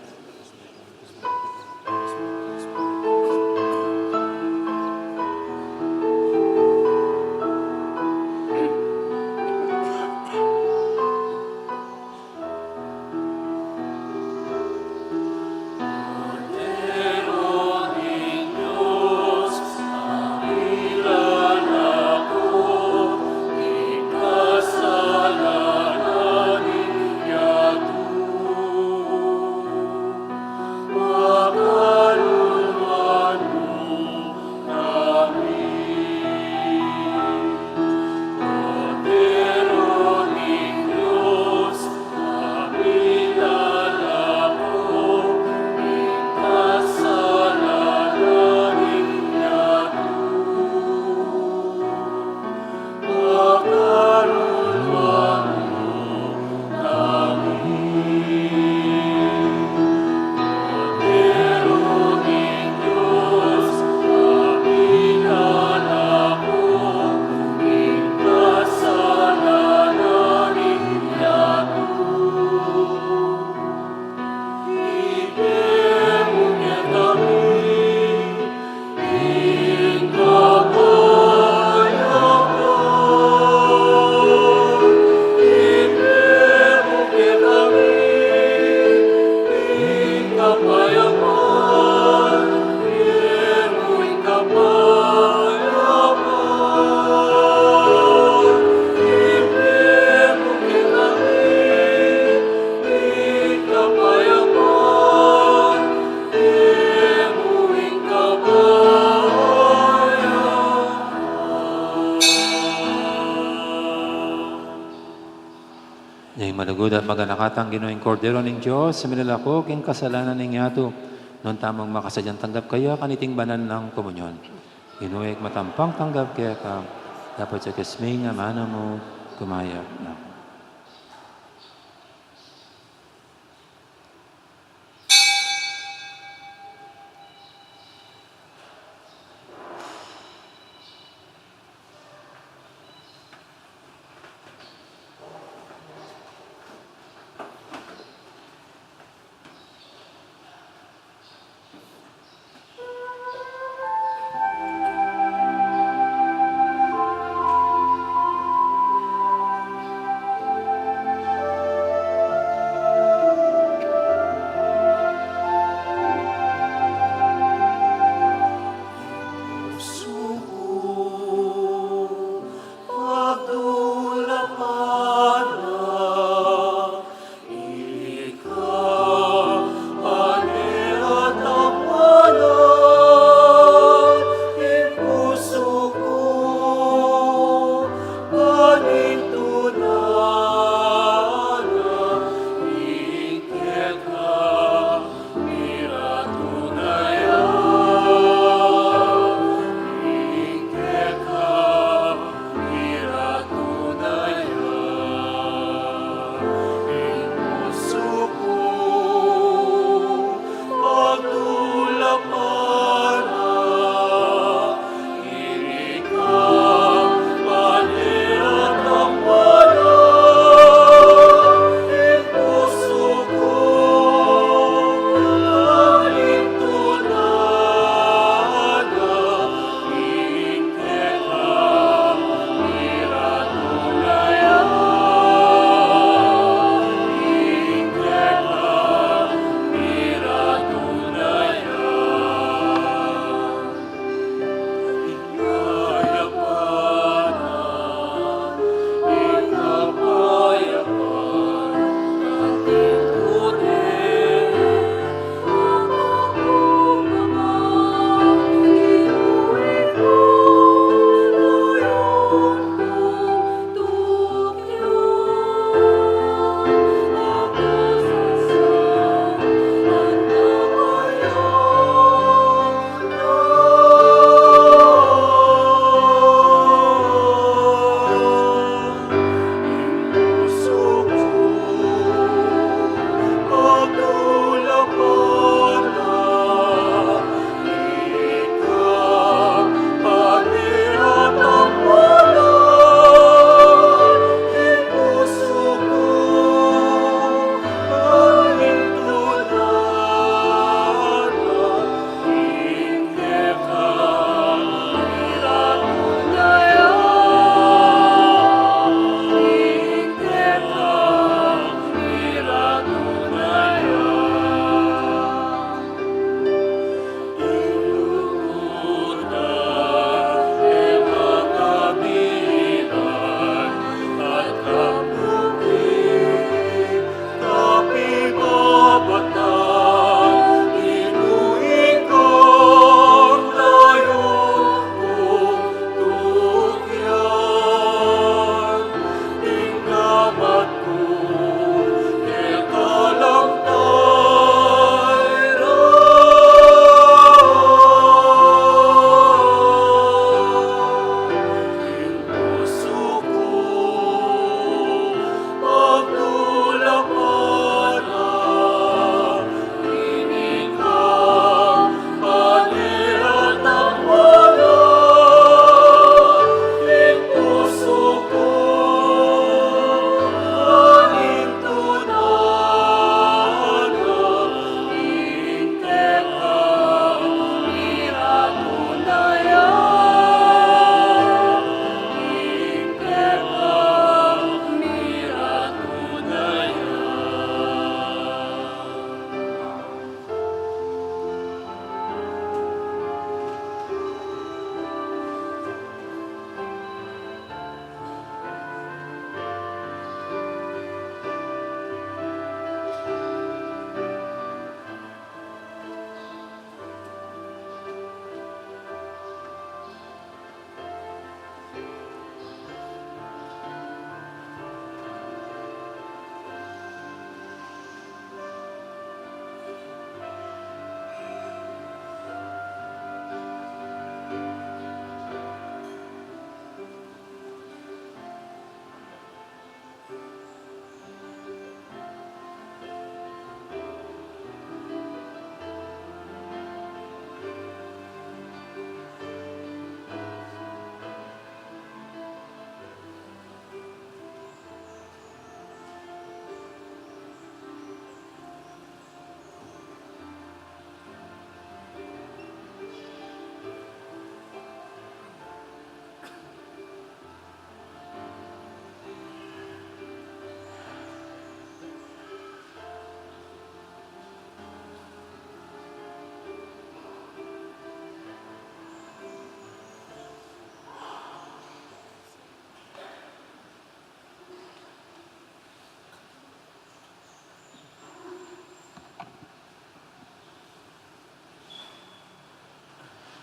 Ning malugud at maganakang Ginu, ing Kordero ning Dios, a milalako king kasalanan ning yatu. Nung tamung makasadyang tanggap kaya kaniting banal nang komunyon, Ginu, ikmat ampong tanggap keka, dapot sa kesming amanu mu, kumayap na.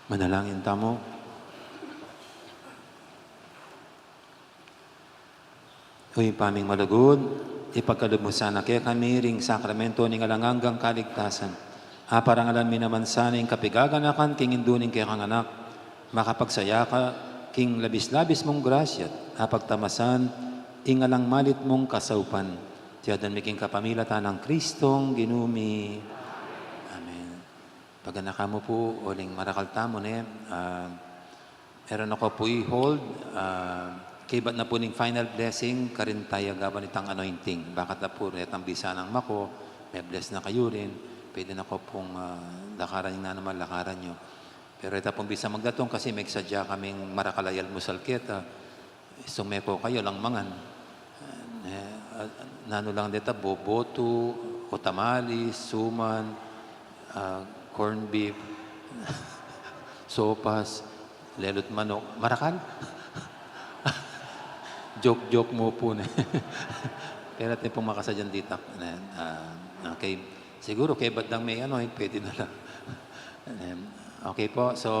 Manalangin tamu. O Ibpa ming malugud, ipagkalub mu sana kekami ring sakramento ning alang anggang kaligtasan. Aparangalan mi naman sana ing kapigaganakan king indu ning kekang Anak, makapagsaya ka king labis-labis mung grasya, apagtamasan ing alang malit mung kasaupan. Iti adwan mi king kapamilatan nang Kristong Ginu mi. Amen. Paganakan mu pu uling marakal tamu, ne? Ah, meron ako pu i-hold, ah, kaybat na pu ning final blessing, karin taya gawan itang anointing. Bakat na pu, retang bisa nang mako, me-bless na kayu rin, pwede na ko pung, ah, lakaran ing nanuman lakaran yu. Pero reta pung bisa magdatung kasi megsadya kaming marakal a almusal keta. Istung meko kayu, alang mangan. Eh, ah, nanu lang deta, bobotu, o tamales, suman, ah, corned beef, sopas, lelut manok. Marakal? Joke-joke mu pu, ne. Pero atin pung makasadyan ditak, ne. Ah, okay. Siguru kaybat dang me-anoint, pwede na la. Em, okay pu. So,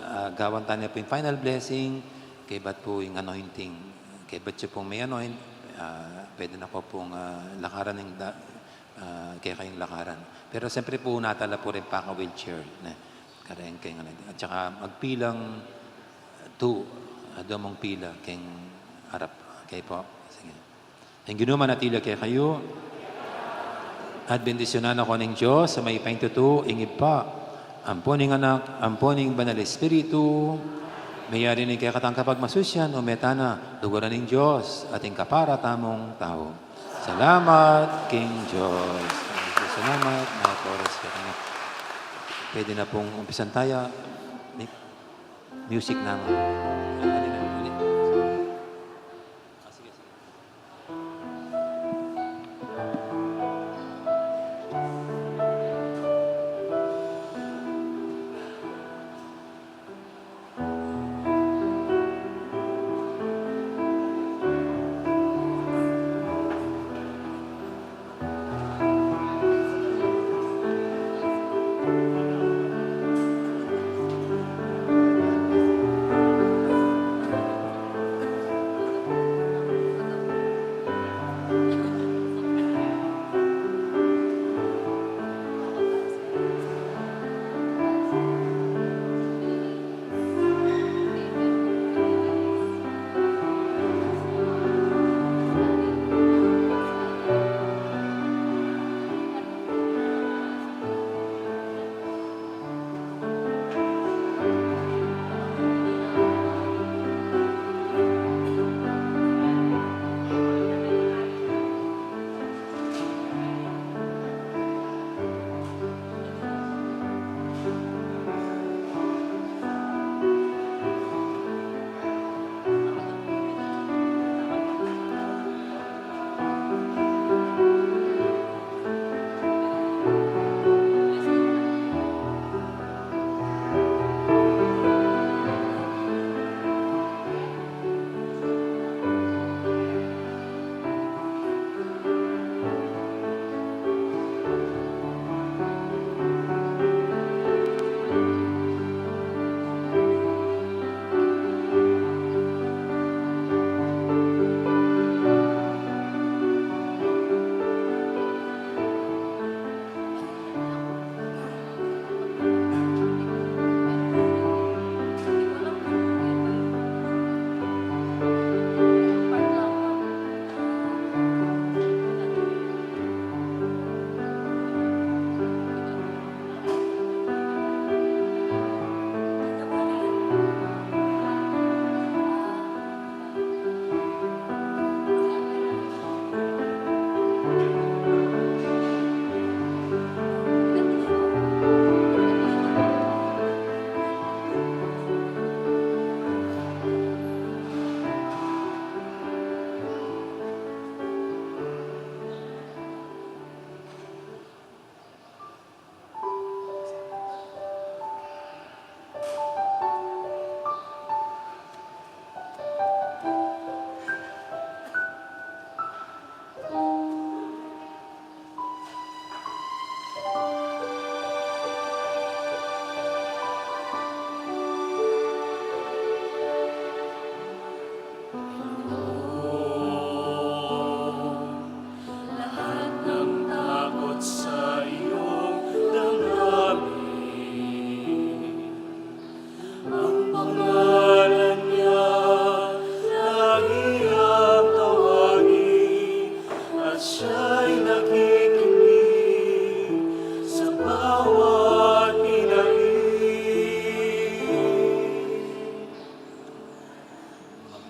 ah, gawan tana pu ing final blessing, kaybat pu ing anointing. Kaybat yu pung me-anoint, ah, pwede na ko pung, ah, lakaran ing da-, ah, kekayung lakaran. Pero siyempre pu, una tala pu ring paka-wheelchair, ne. Kareng keng ano, at saka magpilang two, ah, dumang pila keng arap. Okay pu. Sige. Ing Ginu manatili kekayu. At bendisyunan na kayu ning Dios a mayupayang tutu, ing Ibpa, ampo ning Anak, ampo ning Banal Espiritu. Meyari ne ing kekatang kapagmasusyan, o meta na, luguran ning Dios, at ing kapara tamung tau. Salamat king Dios. Salamat, mga oras ka na. Pwede na pung umpisan taya. May music na.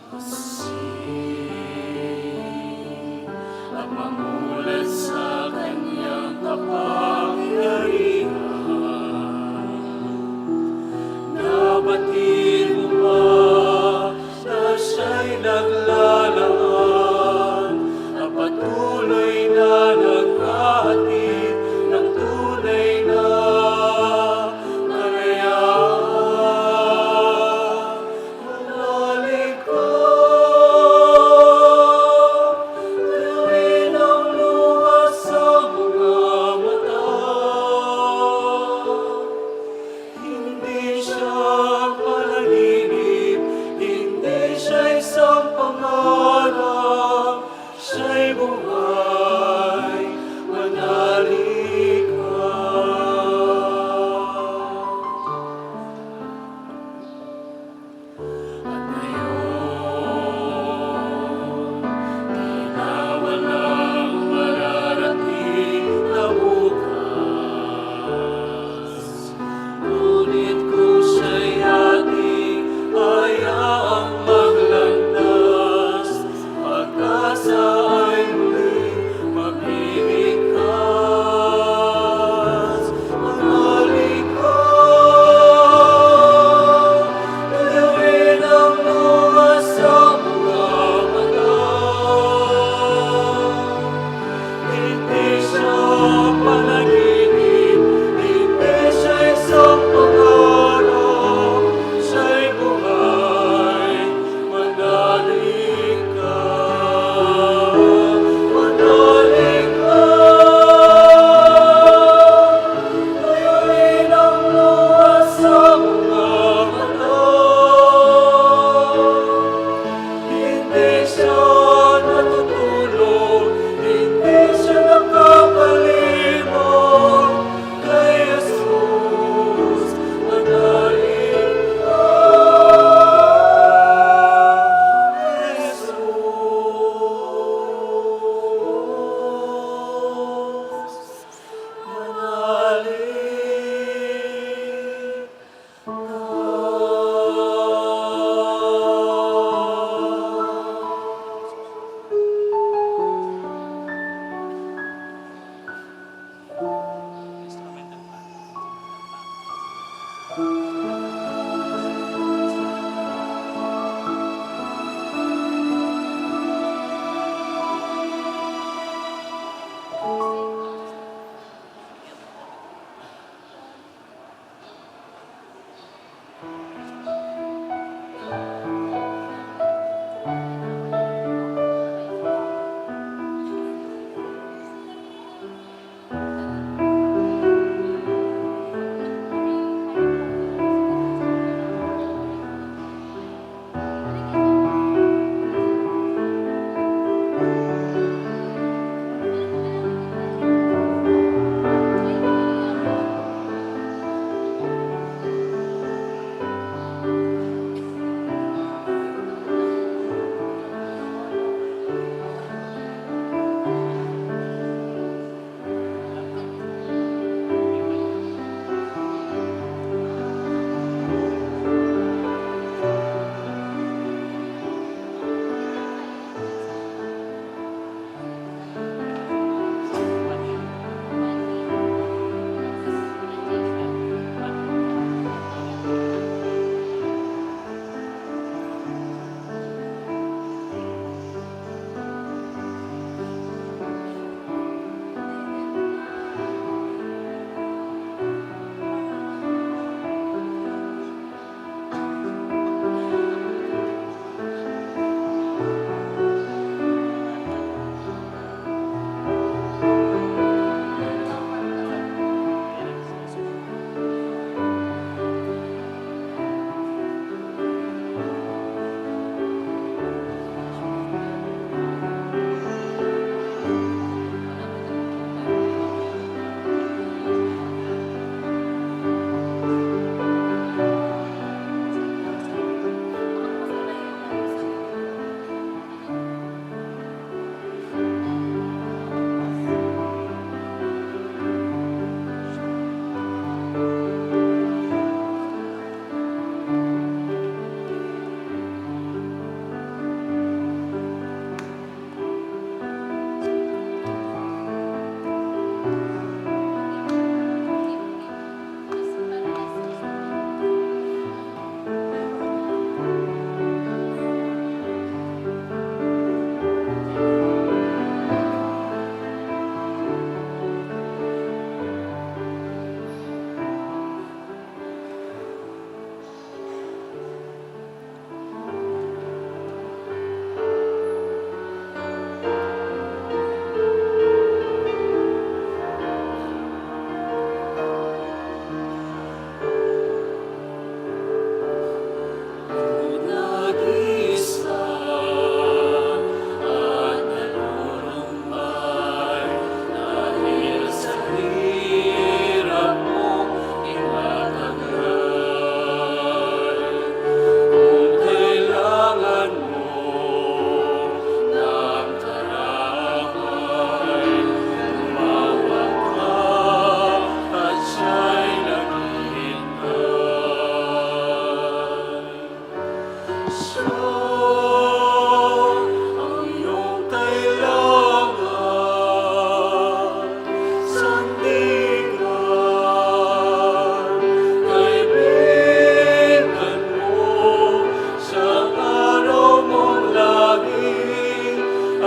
Asin at mamulat sa kanyang kapangyarihan. Nabatid mo ba na siya'y naglalaan at patuloy na naghahatid ng tunay na kalayaan? Manalig ka, luwi ng luha sa mga mata. Hindi siya panaginip, hindi siya isang pangarap, siya'y buhay. Manalig ka. At ngayon, tila walang mararating na bukas. Ngunit kung siya'y ating, hayaang maglandas, pag-asa ay muling mabibigkas. Manalig ka, luwi ng luha sa mga mata. Hindi siya panaginip, hindi siya isang pangarap, siya'y buhay. Manalig ka, manalig ka. Luwi ng luha sa mga mata. Hindi siya natutulog, hindi siya nakakalimot kay Jesus. Manalig ka kay Jesus. Manalig.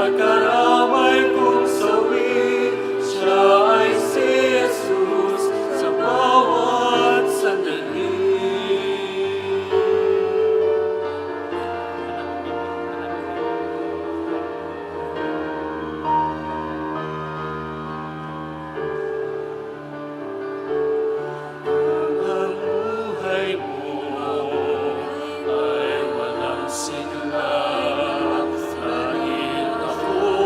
Karamay kung sawi, siya ay si Jesus sa bawat sandali. Ang buhay mo ay walang sigla, dahil ako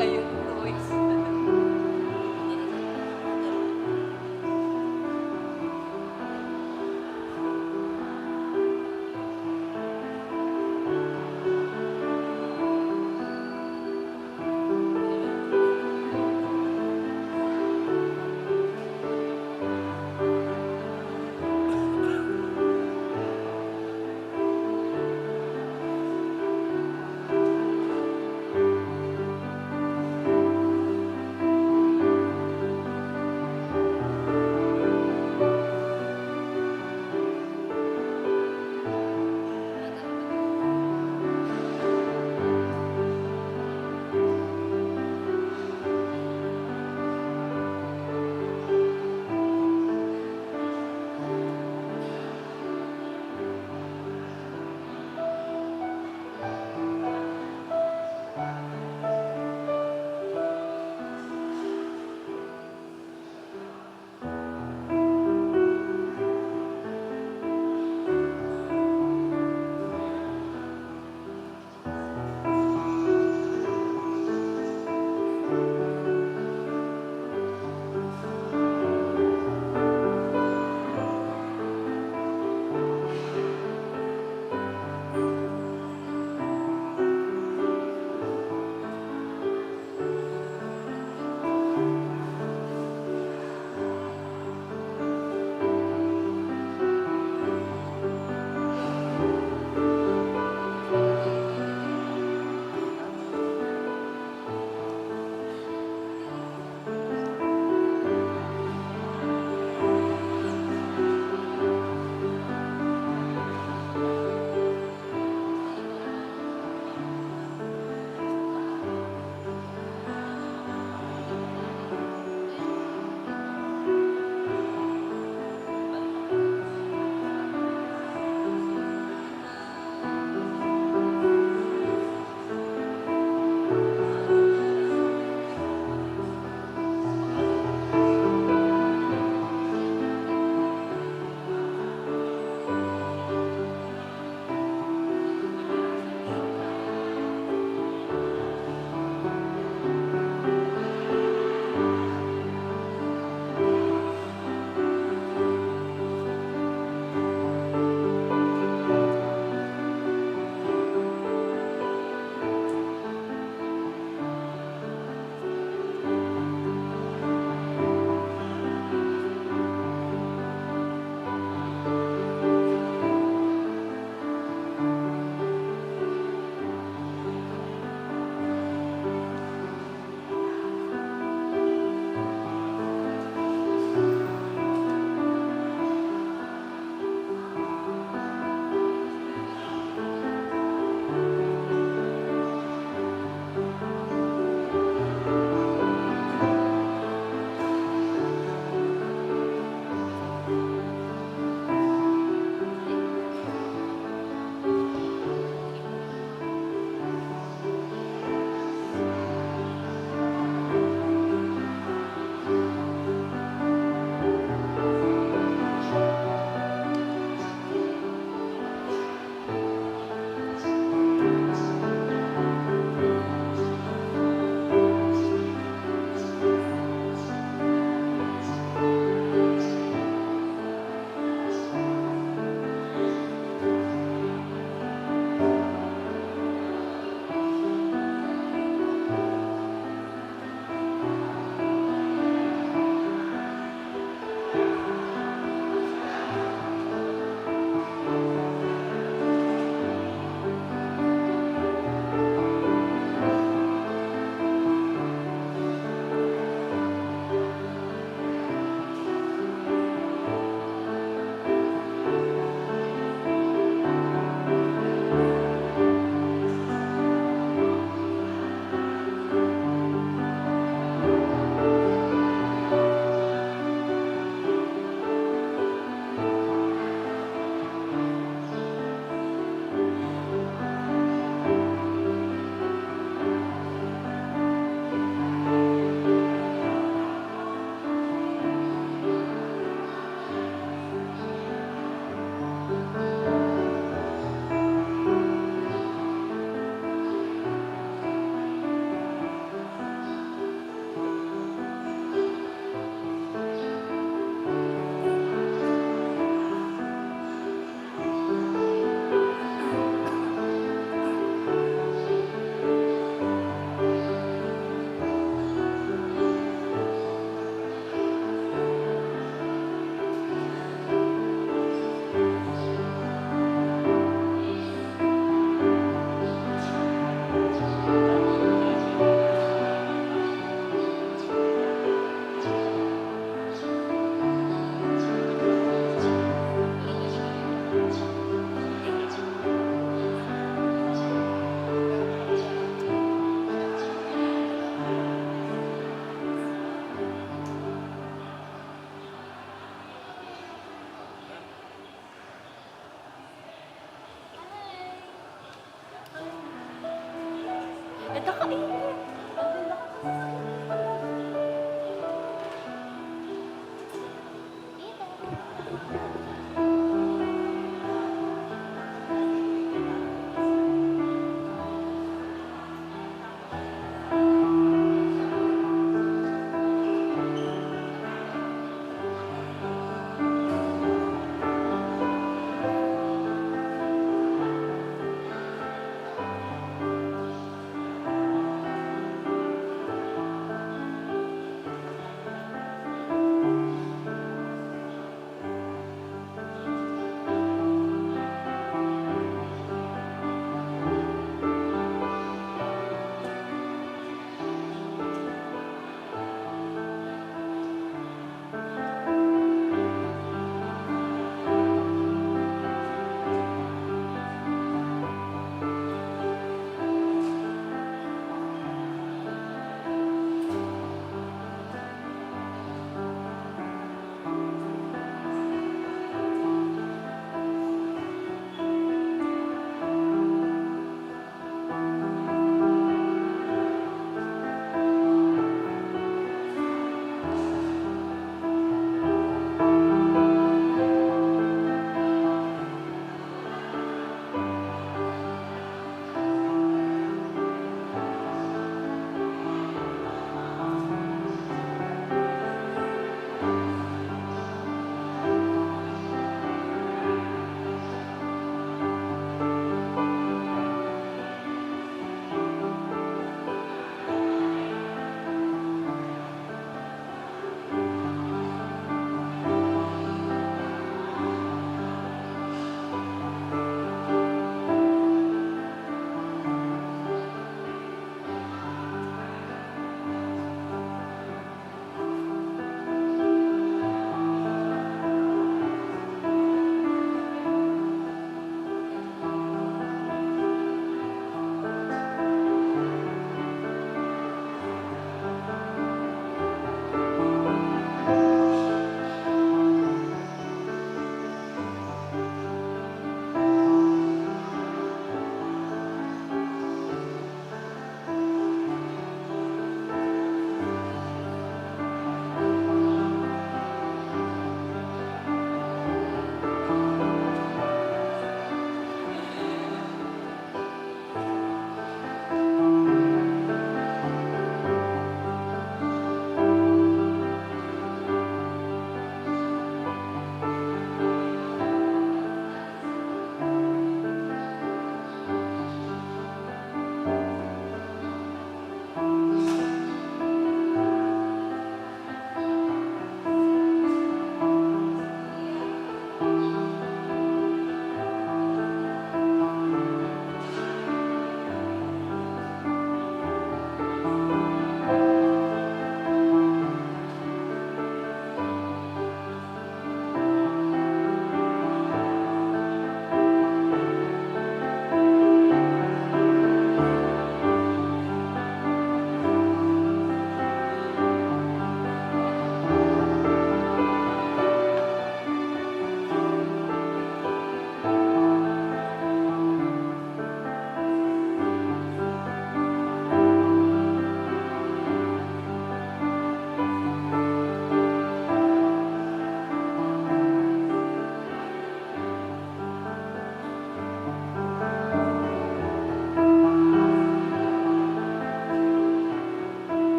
Ayun, boys. Nakaingit